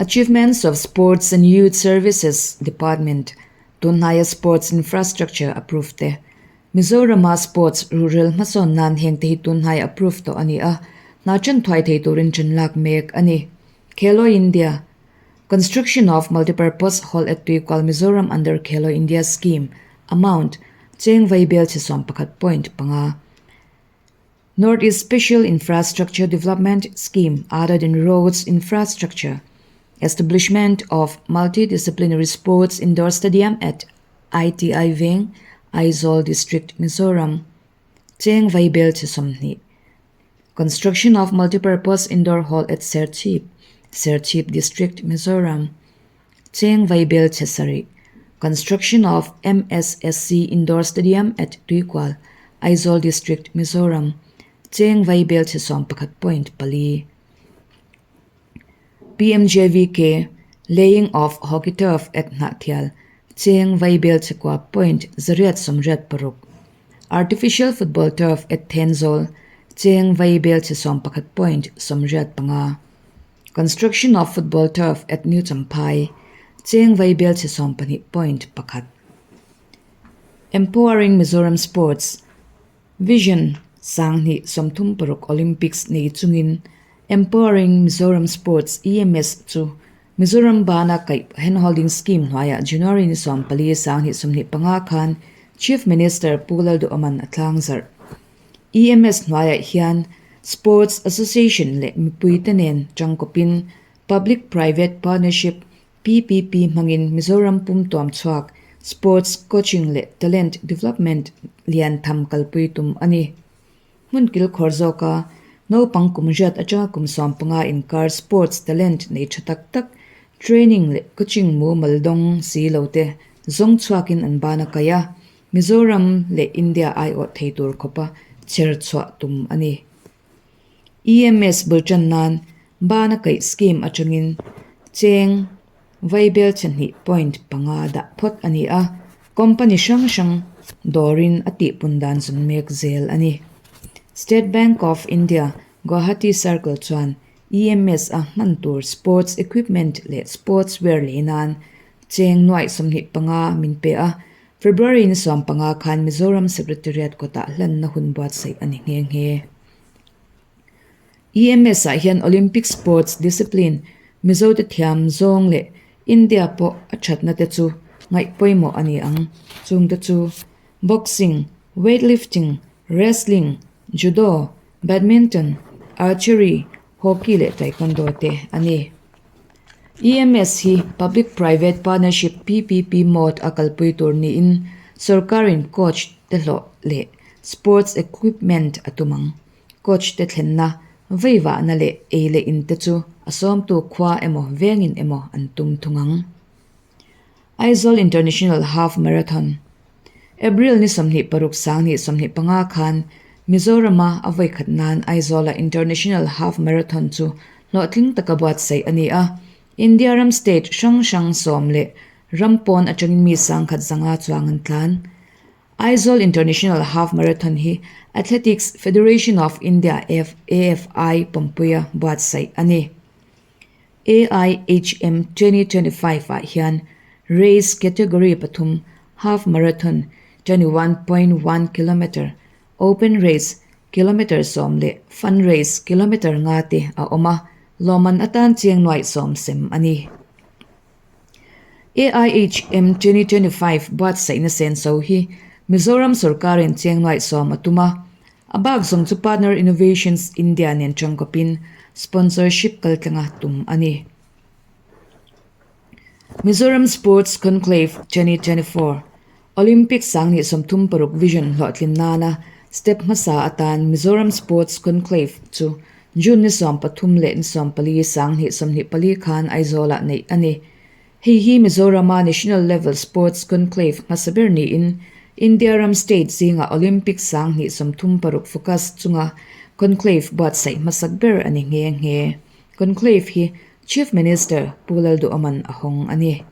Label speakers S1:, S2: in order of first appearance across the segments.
S1: Achievements of Sports and Youth Services Department tunhnaia sports infrastructure approve te. Mizorama sports rural hmasawn nan heng te hi tunhnai approve tawh a ni a, hna ṭan thuai thei turin ṭan lak mek a ni. Khelo India, Construction of Multipurpose Hall at Tuikual Mizoram under Khelo India Scheme, Amount, Cheng Vaibel chhe 11.5. North East Special Infrastructure Development Scheme other than roads infrastructure, Establishment of Multidisciplinary Sports Indoor Stadium at ITI Veng, Aizawl District, Mizoram, Cheng Vaibel chhe 20. Construction of Multipurpose Indoor Hall at Serchhip, Serchhip District, Mizoram, Cheng Vaibel chhe 7. Construction of MSSC Indoor Stadium at Tuikual, Aizawl District, Mizoram, Cheng Vaibel chhe 11.4. PMJVK, Laying of Hockey Turf at Hnahthial, Cheng Vaibel chhe 9.186. Artificial Football Turf at Thenzawl, Cheng Vaibel chhe 11.85. Construction of Football Turf at New Champhai, Cheng Vaibel chhe 12.1. Empowering Mizoram Sports, Vision 2036 Olympics nei chungin Empowering Mizoram Sports, EMS, chu Mizoram bana kaih Handholding Scheme hnuaiah January ni 14 2025 khan Chief Minister Pu Lalduhawman a tlang zarh. EMS hnuaiah hian Sports Association leh mipuite nen tangkawpin Public Private Partnership, PPP, hmangin Mizoram pum tuam chhuak Sports Coaching leh Talent Development lian tham kalpui tum a ni. Hmun kil khawr zawka naupang kum riat atanga kum 15 inkar sports talent nei tha tak tak training leh coaching mumal dawng si lo te zawng chhuakin an ban a kai a, Mizoram leh India aiawh thei tur khawpa chher chhuah tum a ni. EMS bul tan nan ban a kaih scheme atangin cheng Vaibel 2.5 dah phawt a ni a, company hrang hrang dawrin a tihpun dan zun mek zel a ni. State Bank of India, Guwahati Circle chuan EMS a hman tur sports equipment leh sports wear lei nan cheng nuaih 25 min pe a, February ni 15 khan Mizoram Secretariat kawtah hlanna hun buatsaih a ni nghe nghe. EMS ah hian Olympic Sports Discipline Mizote thiam zawng leh India pawh a thatna te chu ngaih pawimawh a ni ang. Chungte chu Boxing, Weightlifting, Wrestling, Judo, Badminton, Archery, Hockey leh Taekwondo te a ni. EMS hi Public Private Partnership, PPP, mode a kalpui tur niin sorkarin coach te hlawh leh sports equipment a tum ang. Coach te thlenna, veivahna leh ei leh in te chu a sawmtu khua emaw vengin emaw an tum thung ang. Aizawl International Half Marathon, April ni 26 2025 khan Mizorama a vawikhat nan Aizawla International Half Marathon chu hlawhtling taka buatsaih a ni a. India ram state hrang hrang sawm leh ram pawn atangin mi 1100 chuang an tlan. Aizawl International Half Marathon hi Athletics Federation of India, AFI, pawmpuia buatsaih a ni. AIHM 2025 ah hian race category pathum Half Marathon, 21.1 kilometre, Open Race, kilometre 10 leh Fun Race, kilometre nga te a awm a, lawmman atan chiang nuaih 10 sem a ni. AIHM 2025 buatsaihna senso hi Mizoram sorkarin chiang nuaih 10 a tum a, a bak zawng chu Partner Innovations India nen tangkawpin sponsorship kaltlanga tum a ni. Mizoram Sports Conclave 2024, Olympic 2036 Vision hlawhtlin nana step hmasa atan Mizoram Sports Conclave chu June ni 13 leh ni 14 2024 khan Aizawlah neih a ni. Hei hi Mizorama National Level Sports Conclave hmasa ber niin India ram state zingah Olympic 2036 focus chunga conclave buatsaih hmasak ber a ni nghe nghe. Conclave hi Chief Minister Pu Lalduhawman a hawng a ni.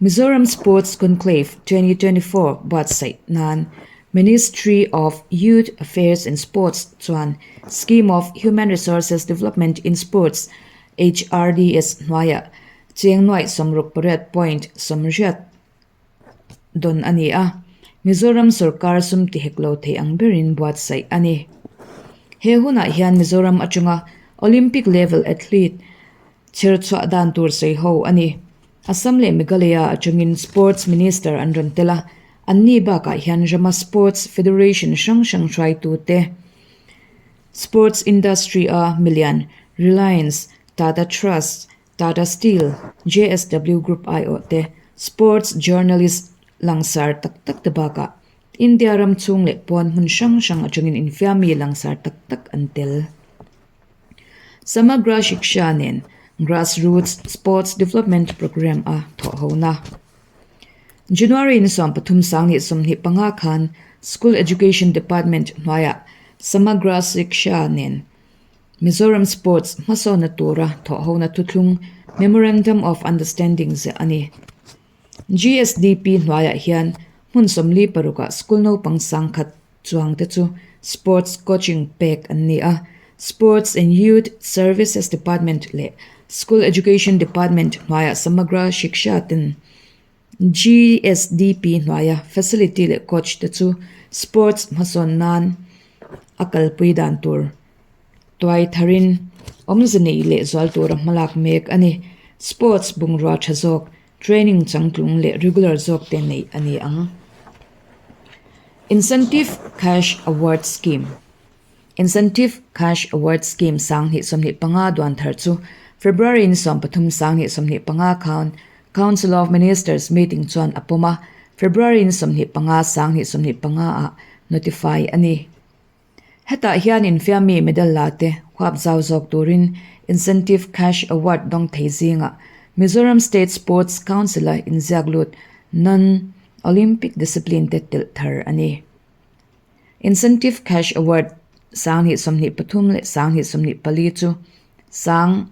S1: Mizoram Sports Conclave 2024 buatsaih nan Ministry of Youth Affairs and Sports chuan Scheme of Human Resources Development in Sports, HRDS, hnuaiah cheng nuaih 68 point 80 dawn a ni a, Mizoram sorkar sum tihek lo thei ang berin buatsaih a ni. He hunah hian Mizoram atanga Olympic level athlete chher chhuah dan tur sawi ho a ni. Assam leh Meghalaya atangin Sports Minister an rawn tel a, anni bakah hian rama Sports Federation hrang hrang hruaitute, Sports Industry a milian Reliance, Tata Trust, Tata Steel, JSW Group aiawh te, Sports Journalist langsar tak tak te bakah India ram chhung leh pawn hmun hrang hrang atangin infiammi langsar tak tak an tel. Samagra Shiksha nen Grassroots Sports Development Programme a thawhhona. January ni 13 2025 khan School Education Department hnuaiah Samagra Shiksha nen Mizoram Sports hmasawnna tura thawhhona thuthlung Memorandum of Understanding ziah a ni. GSDP hnuaiah hian hmun 46 ah school naupang sangkhat chuang te chu sports coaching pek an ni a, Sports and Youth Services Department leh School Education Department hnuaiah Samagra Shiksha ten GSDP hnuaia facility leh coach te chu sports hmasawn nan a kalpui dan tur tuai tharin awmze nei leh zual tura hmalak mek a ni. Sports bungrua tha zawk, training changtlung leh regular zawk te neih a ni ang. Incentive Cash Award Scheme Incentive Cash Award Scheme 2025 duan thar chu February ni 13 2025 khan Council of Ministers meeting chuan a pawm a, February ni 25 2025 ah notify a ni. Hetah hian infiammi medal la te huap zau zawk turin Incentive Cash Award dawng thei zingah Mizoram State Sports Council-a inziak lut non-Olympic discipline te telh thar a ni. Incentive Cash Award 2023 leh 2024 chu sang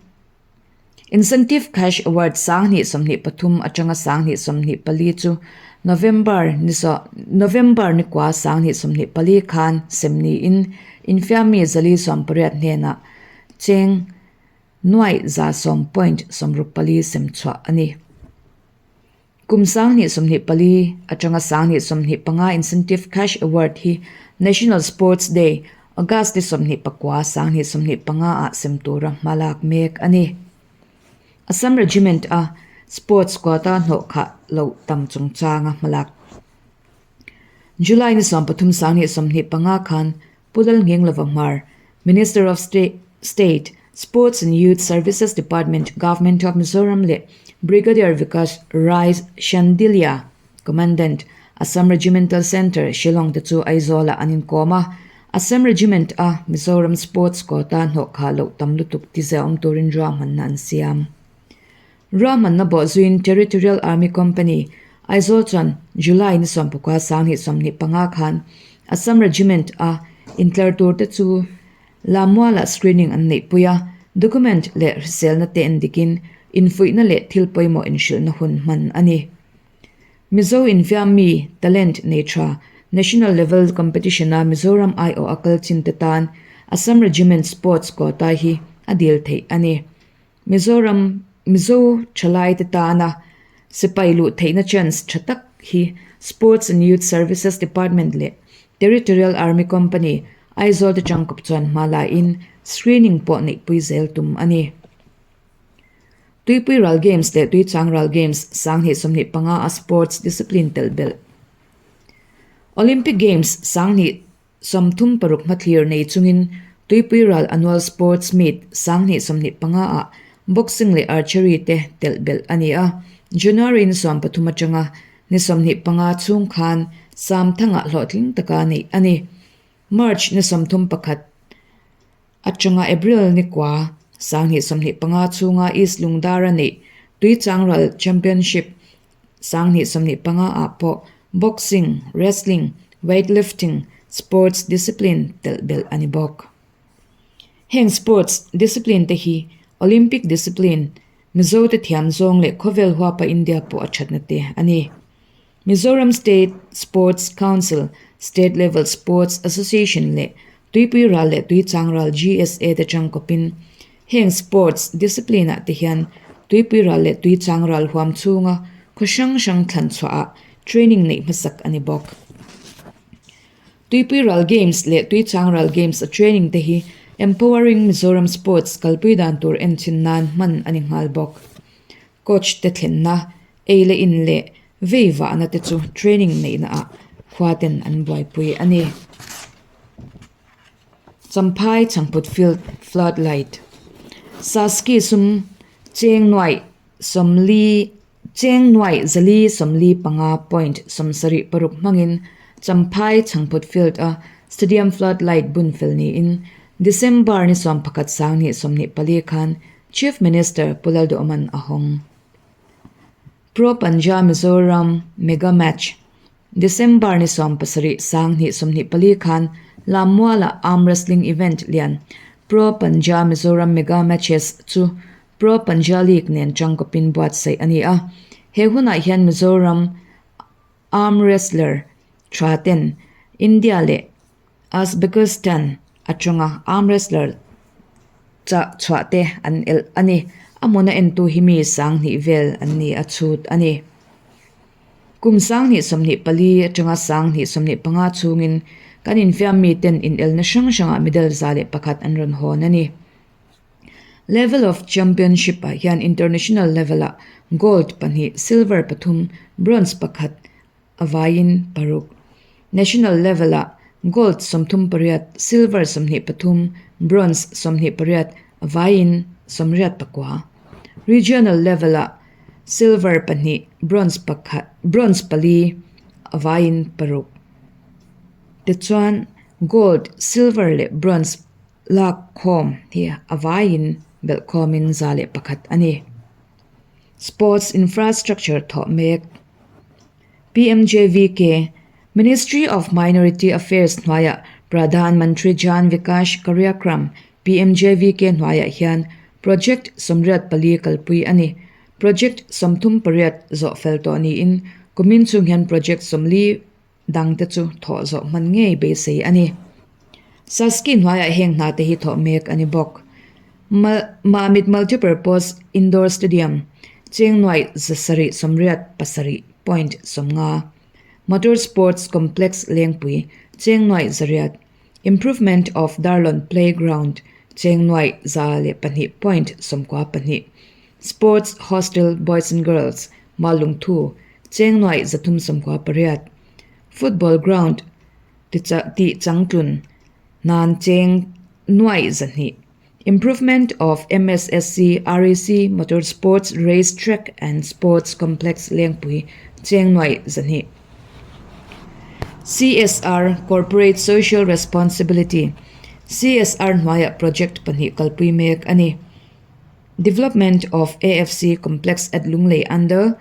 S1: Incentive Cash Award 2023 atanga 2024 chu November ni November ni kua 2024 khan sem niin infiammi 480 hnenah cheng nuaih 110.64 sem chhuah a ni. Kum 2024 atanga 2025 Incentive Cash Award hi National Sports Day, August ni 29 2025 ah sem tura hmalak mek a ni. Assam Regiment a Sports quota hnawh khah loh tam chungchanga hmalak. July ni 13 2025 khan Pu Lalnghenglova Hmar, Minister of State, Sports and Youth Services Department, Government of Mizoram leh Brigadier Vikas Rai Shandilya, Commandant, Assam Regimental Centre, Shillong te chu Aizawl-ah an inkawm a. Assam Regiment a Mizoram Sports Quota hnawh khah loh tam lutuk ti ziahawm turin ruahmanna an siam. Ruahmanna bawhzuiin Territorial Army Company, Aizawl chuan July ni 19 2025 khan Assam Regiment a intlar tur te chu Lamualah screening an neihpui a, document leh hriselna te en dikin infuihna leh thil pawimawh inhrilhna hun hman a ni. Mizo infiammi talent nei tha National level competition a Mizoram aiawh a kal chin te tan Assam Regiment Sports quota hi a dil theih a ni. Mizoram Mizo thalaite tana sipai luh theihna chance tha tak hi Sports and Youth Services Department leh Territorial Army Company, Aizawl te tangkawp chuan hma laiin screening pawh neihpui zel tum a ni. Tuipui Ral Games leh Tuichang Ral Games 2025 a sports discipline telh belh Olympic Games 2036 hmathlir nei chungin Tuipui Ral Annual Sports Meet 2025 ah Boxing leh Archery te telh belh a ni a, January ni 13 atanga ni 25 chhung khan Samthangah hlawhtling taka neih a ni. March ni 31 atanga April ni kua 2025 chhunga East Lungdara neih Tuichangral Championship 2025 ah pawh Boxing, Wrestling, Weightlifting sports discipline telh belh a ni bawk. Heng sports discipline te hi Olympic discipline, Mizo te thiam zawng leh khawvel huapa India pawh a thatna te a ni. Mizoram State Sports Council, State Level Sports Association leh Tuipui Ral leh Tuichang Ral GSA te tangkawpin. Heng sports discipline ah te hian tuipui ral leh tui chang ral huam chhunga khaw hrang hrang thlan chhuah ah training neih hmasak a ni bawk. Tuipui ral games leh tui chang ral games a training te hi Empowering Mizoram Sports kalpui dan tur enchhin nan hman a ni nghal bawk. Coach te thlenna, ei leh in leh vei vahna te chu training neihna ah khua ten an buaipui a ni. Champhai Changphut Field Flood Light Saski sum cheng nuaih 40 cheng nuaih 4 45 point 76 hmangin Champhai Changphut Field a Stadium Flood Light bun fel niin December ni 11 2024 khan Chief Minister Pu Lalduhawman a hawng. Pro Panja Mizoram Mega Match December ni 17 2024 khan Lammuala Arm Wrestling Event lian Pro Panja Mizoram Mega Matches chu Pro Panja League nen tangkawpin buatsaih a ni a. He hunah hian Mizoram Arm Wrestler tha ten India leh Uzbekistan atanga arm wrestler chah chhuah te an elh a ni. A hmuna entu hi mi 2000 vel an ni a chhut a ni. Kum 2024 atanga 2025 chhungin kan infiam miten inelna hrang hrangah medal 101 an rawn hawn a ni. Level of Championship ah hian International level ah Gold pahnih, Silver pathum, Bronze pakhat a vaiin paruk. National level ah Gold 38, Silver 23, Bronze 28 a vaiin 89. Regional level ah Silver pahnih, Bronze pakhat, Bronze pali a vaiin paruk. Tichuan Gold, Silver leh Bronze Lak khawm hi a vaiin belh khawmin 101 a ni. Sports Infrastructure thawh mek PMJVK, Ministry of Minority Affairs hnuaiah Pradhan Mantri Jan Vikash Karyakram, PMJVK, hnuaiah hian Project 84 kalpui a ni. Project 38 zawh fel tawh niin kumin chung hian Project 40 dang te chu thawh zawh hman ngei beisei a ni. Saski hnuaiah heng hna te hi thawh mek a ni bawk. Mamit Multipurpose Indoor Stadium, Cheng nuaih 787 point 50, Motor Sports Complex Lengpui, Cheng nuaih 800, Improvement of Darlawn Playground, Cheng nuaih 102 point 92, Sports Hostel Boys and Girls, Muallungthu, Cheng nuaih 398, Football Ground tih changtlun nan cheng nuaih 200, Improvement of MSSC REC Motor Sports Race Track and Sports Complex Lengpui, cheng nuaih 200. CSR, Corporate Social Responsibility, CSR hnuaiah project pahnih kalpui mek a ni. Development of AFC Complex at Lunglei under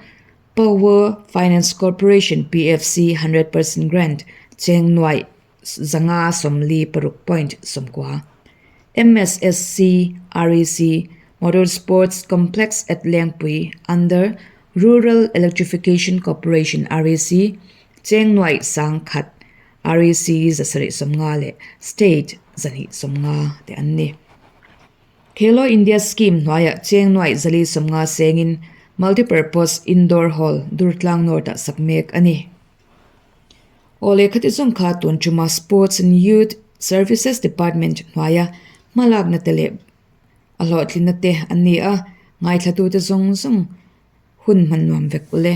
S1: Power Finance Corporation, PFC, 100% grant, cheng nuaih 546 point 90. MSSC REC Motor Sports Complex at Lengpui under Rural Electrification Corporation, REC, cheng nuaih 1000, REC 750 leh State 250 te an ni. Khelo India Scheme hnuaiah cheng nuaih 450 sengin Multipurpose Indoor Hall Durtlang North-ah sak mek a ni. Aw lehkha ti zawng kha tun tuma Sports and Youth Services Department hnuaia hmalakna te leh a hlawhtlinna te an ni a, ngaithlatute zawng zawng hun hman nuam vek ule.